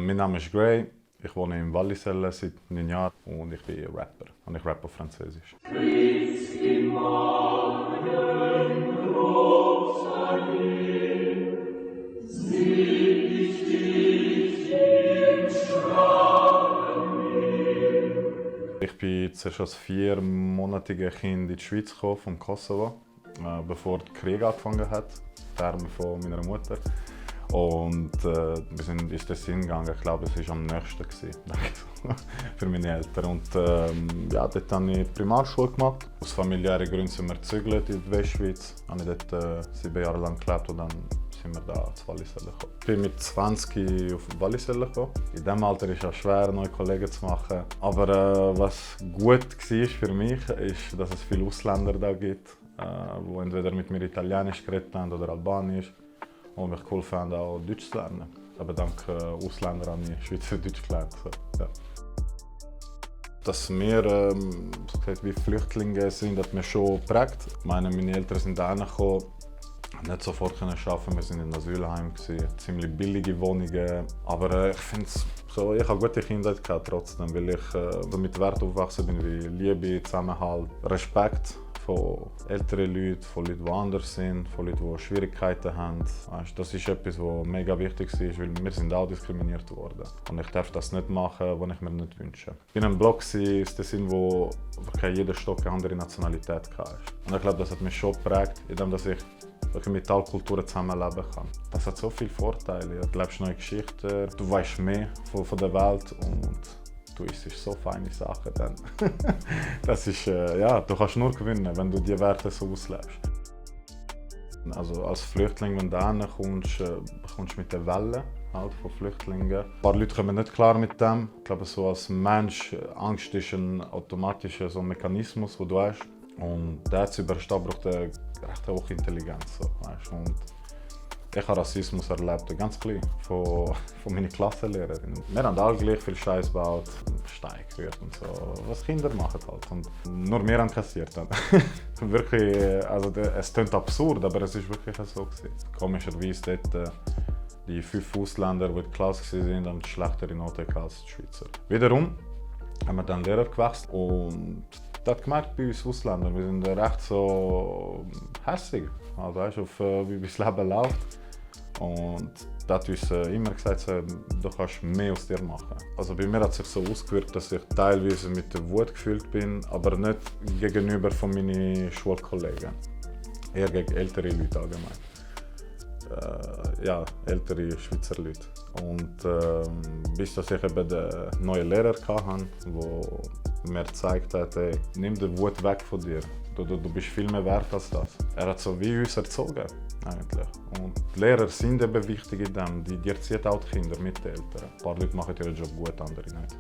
Mein Name ist Gray, ich wohne in Wallisellen seit 9 Jahren und ich bin Rapper. Und ich rappe auf Französisch. Ich bin zuerst als 4-monatiges Kind in die Schweiz gekommen, vom Kosovo, bevor der Krieg angefangen hat, Terme von meiner Mutter. Und wir sind ins Tessin gegangen. Ich glaube, das war am nächsten für meine Eltern. Und ja, dort habe ich Primarschule gemacht. Aus familiären Gründen sind wir gezügelt in die Westschweiz. Ich habe dort 7 Jahre lang gelebt und dann sind wir da zu Wallisellen gekommen. Ich bin mit 20 auf Wallisellen gekommen. In diesem Alter ist es schwer, neue Kollegen zu machen. Aber was gut war für mich, ist, dass es viele Ausländer da gibt, die entweder mit mir Italienisch geredet haben oder Albanisch. Und mich cool fand, auch Deutsch zu lernen. Aber dank Ausländern habe ich Schweizerdeutsch gelernt. So, ja. Dass wir wie Flüchtlinge sind, hat mich schon geprägt. Meine Eltern sind da reingekommen, nicht sofort arbeiten. Wir waren in einem Asylheim, ziemlich billige Wohnungen. Aber ich finde so, ich habe gute Kindheit gehabt, trotzdem, weil ich mit Wert aufgewachsen bin wie Liebe, Zusammenhalt, Respekt. Von älteren Leuten, von Leuten, die anders sind, von Leuten, die Schwierigkeiten haben. Das ist etwas, was mega wichtig ist, weil wir sind auch diskriminiert worden. Und ich darf das nicht machen, was ich mir nicht wünsche. Ich bin in einem Block, wo jeder Stock eine andere Nationalität hatte. Und ich glaube, das hat mich schon geprägt, indem ich mit allen Kulturen zusammenleben kann. Das hat so viele Vorteile. Du lebst neue Geschichten, du weißt mehr von der Welt und du isst so feine Sachen, dann das ist, ja, du kannst nur gewinnen, wenn du die Werte so auslebst. Also als Flüchtling, wenn du herkommst, kommst du mit der Welle halt, von Flüchtlingen. Ein paar Leute kommen nicht klar mit dem. Ich glaube, so als Mensch, Angst ist ein automatischer so Mechanismus, den du hast. Und der zu überstehen braucht eine recht hohe Intelligenz. So, weißt? Und ich habe Rassismus erlebt, ganz klein, von meinen Klassenlehrerinnen. Wir haben alle gleich viel Scheiß gebaut, Steine gerührt und so, was Kinder machen halt. Und nur wir haben kassiert. Wirklich, also es klingt absurd, aber es war wirklich so. Komischerweise dort die 5 Ausländer, die in der Klasse waren, haben schlechtere Noten als die Schweizer. Wiederum haben wir dann Lehrer gewechselt und das hat gemerkt bei uns Ausländern, wir sind recht so hässig, also weißt, auf wie das Leben läuft. Und das hat uns immer gesagt, du kannst mehr aus dir machen. Also bei mir hat es sich so ausgewirkt, dass ich teilweise mit der Wut gefüllt bin, aber nicht gegenüber von meinen Schulkollegen. Eher gegen ältere Leute allgemein. Ja, ältere Schweizer Leute. Und bis dass ich eben den neuen Lehrer hatte, der mir gezeigt hat, ey, nimm die Wut weg von dir. Du bist viel mehr wert als das. Er hat so wie uns erzogen, eigentlich. Und die Lehrer sind eben wichtig in dem. Die erziehen auch die Kinder mit den Eltern. Ein paar Leute machen ihren Job gut, andere nicht.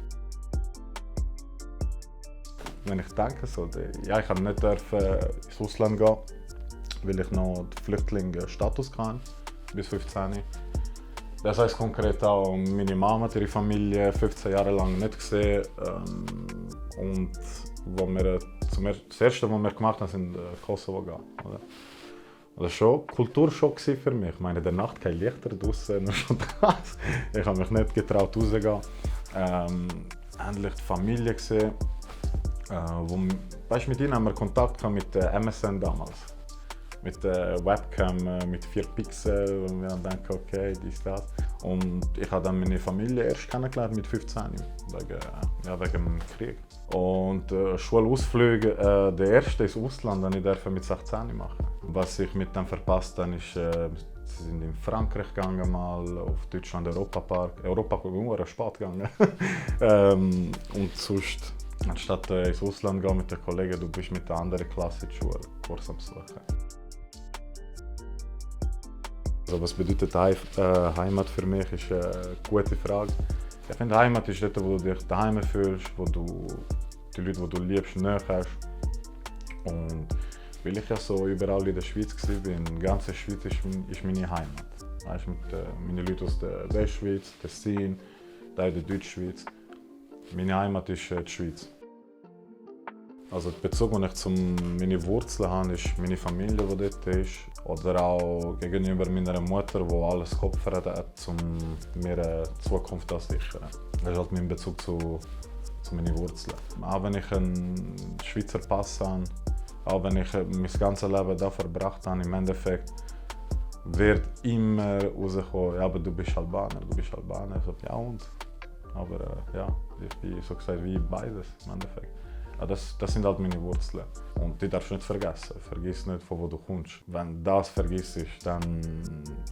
Wenn ich denke, so, ja, ich durfte nicht ins Ausland gehen, weil ich noch den Flüchtlingsstatus hatte, bis 15. Das heisst konkret auch, meine Mama hat ihre Familie 15 Jahre lang nicht gesehen. Und das Erste, was wir gemacht haben, sind Kosovo gehen. Oder? Das war schon ein Kulturschock für mich. Ich meine, in der Nacht kein Lichter draußen, nur schon das. Ich habe mich nicht getraut rauszugehen. Endlich die Familie gesehen. Weißt, mit ihnen haben wir Kontakt mit MSN damals. Mit der Webcam mit 4 Pixel und wir haben gedacht, okay, dies, das. Und ich habe dann meine Familie erst kennengelernt mit 15, wegen dem Krieg. Und Schulausflüge, der erste ins Ausland, den ich mit 16 machen. Was ich mit dem verpasst habe, ist, sie sind in Frankreich gegangen, mal auf Deutschland Europapark. Europapark war spät gegangen. Und sonst, anstatt ins Ausland zu gehen mit den Kollegen, du bist mit der anderen Klasse in die Schule, Kurs am Suchen. Also was bedeutet Heimat für mich, ist eine gute Frage. Ich finde, Heimat ist dort, wo du dich daheim fühlst, wo du die Leute, die du liebst, näher hast. Und weil ich ja so überall in der Schweiz war, die ganze Schweiz ist meine Heimat. Weißt, mit meinen Leuten aus der Westschweiz, Tessin, in der Deutschschweiz. Meine Heimat ist die Schweiz. Also der Bezug, den ich zu meinen Wurzeln habe, ist meine Familie, die dort ist. Oder auch gegenüber meiner Mutter, die alles geopfert hat, um mir eine Zukunft zu sichern. Das ist halt mein Bezug zu meinen Wurzeln. Auch wenn ich einen Schweizer Pass habe, auch wenn ich mein ganzes Leben da verbracht habe, im Endeffekt wird immer rauskommen, ja, aber du bist Albaner, du bist Albaner. So, ja und? Aber ja, ich bin so gesagt wie beides im Endeffekt. Ja, das sind halt meine Wurzeln. Und die darfst du nicht vergessen. Vergiss nicht, von wo du kommst. Wenn du das vergisst, dann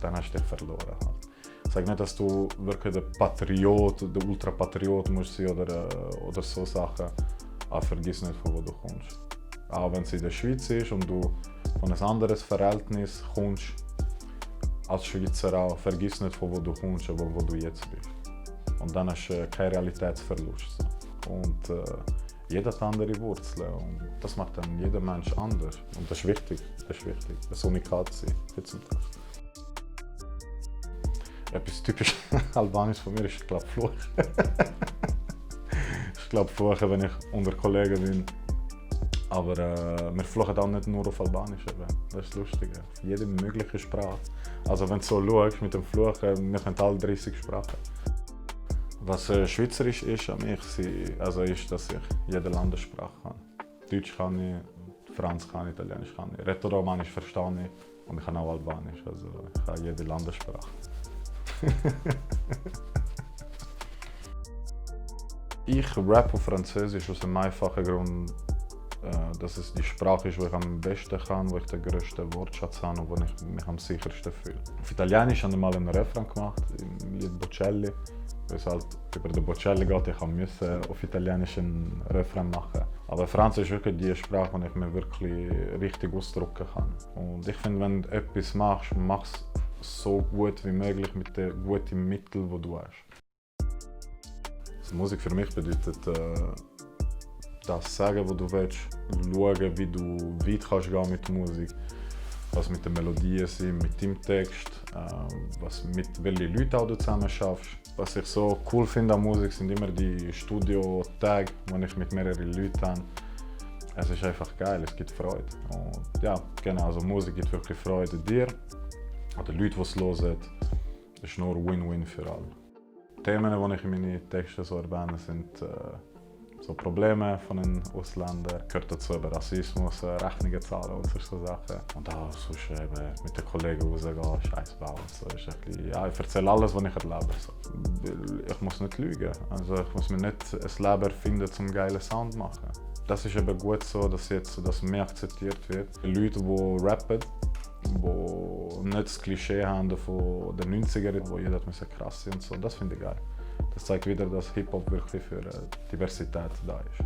hast du dich verloren. Halt. Ich sage nicht, dass du wirklich der Patriot, der Ultrapatriot musst sein oder so Sachen. Aber vergiss nicht, von wo du kommst. Auch wenn es in der Schweiz ist und du von einem anderen Verhältnis kommst, als Schweizer auch, vergiss nicht, von wo du kommst, aber wo du jetzt bist. Und dann hast du keinen Realitätsverlust. Und jeder hat andere Wurzeln und das macht dann jeder Mensch anders. Und das ist wichtig, das Unikat zu sein, heutzutage. Etwas typisch Albanisch von mir ist, ich glaube, Fluchen. Ich glaube, Fluchen, wenn ich unter Kollegen bin. Aber wir fluchen auch nicht nur auf Albanisch. Das ist lustig, auf jede mögliche Sprache. Also wenn du so schaust mit dem Fluchen, wir können alle 30 Sprachen. Was schweizerisch ist an mich, ist, dass ich jede Landessprache kann. Deutsch kann ich, Franz kann ich, Italienisch kann ich, Rätoromanisch verstehe ich und ich kann auch Albanisch, also ich kann jede Landessprache. Ich rappe auf Französisch aus dem einfachen Grund, dass es die Sprache ist, die ich am besten kann, wo ich den grössten Wortschatz habe und wo ich mich am sichersten fühle. Auf Italienisch habe ich mal einen Refrain gemacht, im Lied Bocelli. Weil es halt über den Bocelli geht, ich musste auf Italienisch einen Refrain machen. Aber Französisch ist wirklich die Sprache, die ich mir wirklich richtig ausdrücken kann. Und ich finde, wenn du etwas machst, mach es so gut wie möglich mit den guten Mitteln, die du hast. Also Musik für mich bedeutet, das sagen, was du willst, schauen, wie du weit kannst gehen mit Musik, was mit den Melodien sind, mit deinem Text, mit welchen Leuten auch du zusammen schaffst. Was ich so cool finde an Musik sind immer die Studio-Tage, wo ich mit mehreren Leuten habe. Es ist einfach geil, es gibt Freude. Und ja, genau, also Musik gibt wirklich Freude dir, an den Leuten, die es hören. Es ist nur Win-Win für alle. Die Themen, die ich in meinen Texten so erwähne, sind so Probleme von den Ausländern, gehört dazu eben Rassismus, Rechnungen zahlen und so Sachen. Und auch sonst eben mit den Kollegen rausgehen, Scheiß bauen. So. Ist ein bisschen, ja, ich erzähle alles, was ich erlebe. So. Ich muss nicht lügen. Also ich muss mir nicht ein Leben erfinden, um einen geilen Sound zu machen. Das ist eben gut so, dass das mehr akzeptiert wird. Leute, die rappen, die nicht das Klischee haben von den 90ern, wo jeder krass sein und so, das finde ich geil. Das zeigt wieder, dass Hip-Hop wirklich für Diversität da ist.